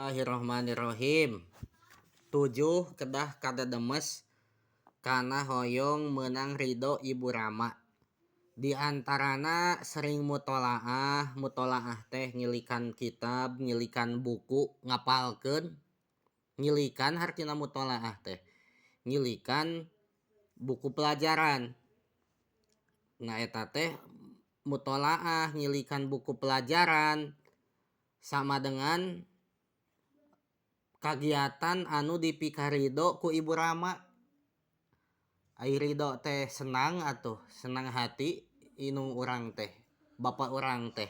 Bismillahirrahmanirrahim. 7 kedah kadedemes kana hoyong meunang ridho Ibu Rama. Di antarana sering mutolaah, mutolaah teh ngilikan kitab, ngilikan buku, ngapalkeun. Ngilikan hartina mutolaah teh. Ngilikan buku pelajaran. Nah eta teh mutolaah ngilikan buku pelajaran sama dengan kagiatan anu dipikarido ku Ibu Rama. Ai ridho teh senang atuh, senang hati inung urang teh, bapak urang teh.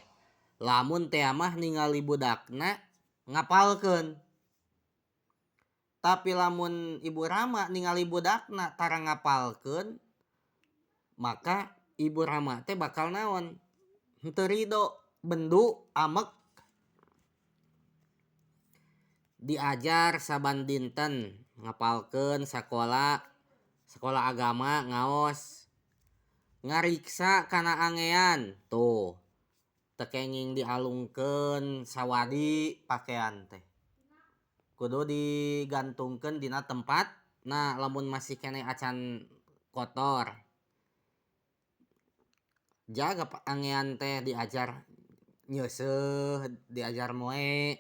Lamun teh mah ningali budakna ngapalkeun. Tapi lamun Ibu Rama ningali budakna tara ngapalkeun, maka Ibu Rama teh bakal naon? Henteu ridho, bendu, amek. Diajar saban dinten ngapalkeun sakola, sekolah agama ngaos, ngariksa kana angean tuh teu kenging dialungkeun sawadi pakean teh kudu digantungkeun dina tempat. Nah lamun masih keneh acan kotor jaga angean teh diajar nyeuseuh, diajar moe,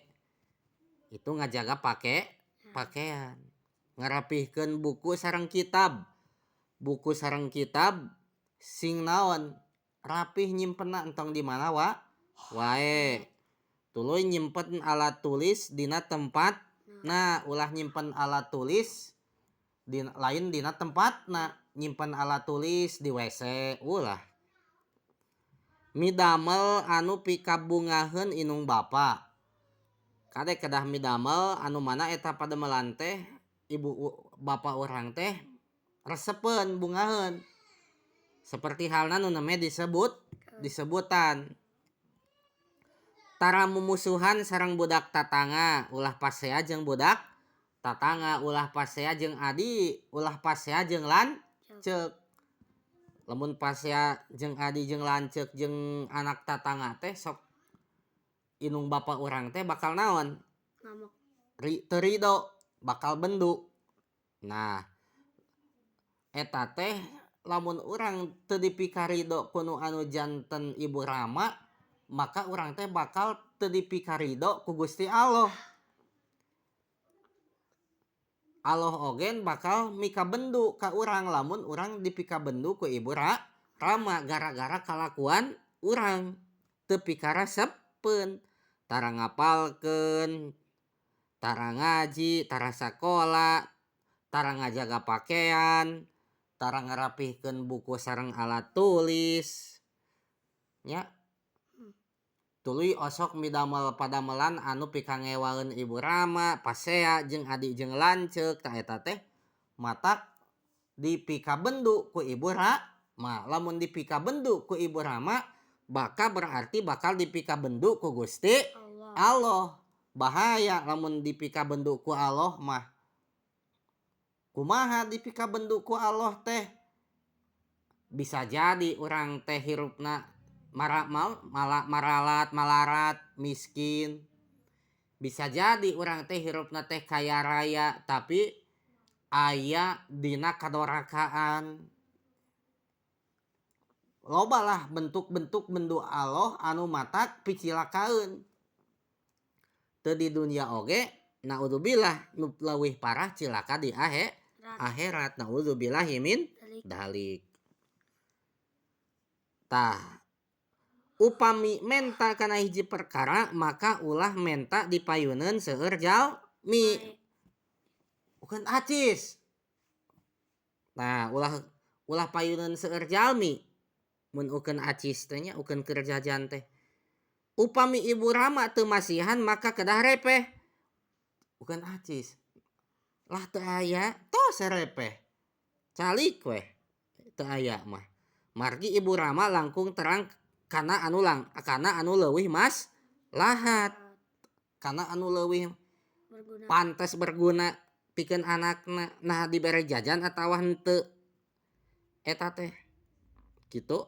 itu ngajaga pakaian. Ngarapihkeun buku sareng kitab, buku sareng kitab sing naon rapih nyimpenna entong di mana wae. Tuluy nyimpen alat tulis dina tempat. Nah ulah nyimpen alat tulis di, lain dina tempatna, nyimpen alat tulis di WC ulah. Midamel anu pikabungaheun inung bapa. Kade kedah midamel anu mana eta pademelan teh ibu bapa urang teh resepeun bungaheun. Seperti halna nu name disebutan. Tara mumusuhan sareng budak tatangga, ulah pasea jeung budak tatangga, ulah pasea jeung adi, ulah pasea jeung lanceuk. Lamun pasea jeung adi jeung lanceuk jeung anak tatangga teh sok inung bapa urang teh bakal naon? Ngamuk. Teu ridho, bakal bendu. Nah, eta teh lamun urang teu dipikarido ku nu anu janten Ibu Rama, maka urang teh bakal teu dipikarido ku Gusti Allah. Allah ogen bakal mikabendu ka urang lamun urang dipikabendu ku Ibu Rama gara-gara kalakuan urang teu pikaresepeun, tara ngapalkeun, tara ngaji, tara sakola, tara ngajaga pakean, tara ngarapihkeun buku sareng alat tulis nya. Tuluy osok midamel padamelan anu pikangewaeun Ibu Rama, pasea jeung adi jeung lanceuk, tah eta teh matak dipikabendu ku Ibu Rama. Lamun dipikabendu ku Ibu Rama, maka berarti bakal dipikabendu ku Gusti Allah. Allah. Bahaya lamun dipikabendu ku Allah mah. Kumaha dipikabendu ku Allah teh? Bisa jadi urang teh hirupna maralat, malarat, miskin. Bisa jadi urang teh hirupna teh kaya raya tapi aya dina kadorakaan. Loba lah bentuk-bentuk bendu Allah anu matak picilakaeun. Teu di dunia oge naudzubillah nu leuwih parah cilaka di akhirat, naudzubillahi min dalik. Tah upami menta kana hiji perkara maka ulah menta dipayuneun seueur jalmi. Bukan acis. Nah, ulah payuneun seueur jalmi. Mun ukeun acis teh nya ukeun keur jajan teh. Upami Ibu Rama teu masihan maka kedah repeh. Ukeun acis. Lah teu aya tos repeh. Calik weh teu aya mah. Margi Ibu Rama langkung terang kana anu lang kana anu leuwih maslahat, kana anu leuwih berguna, pantes berguna pikeun anakna. Nah dibere jajan atawa henteu eta teh kitu.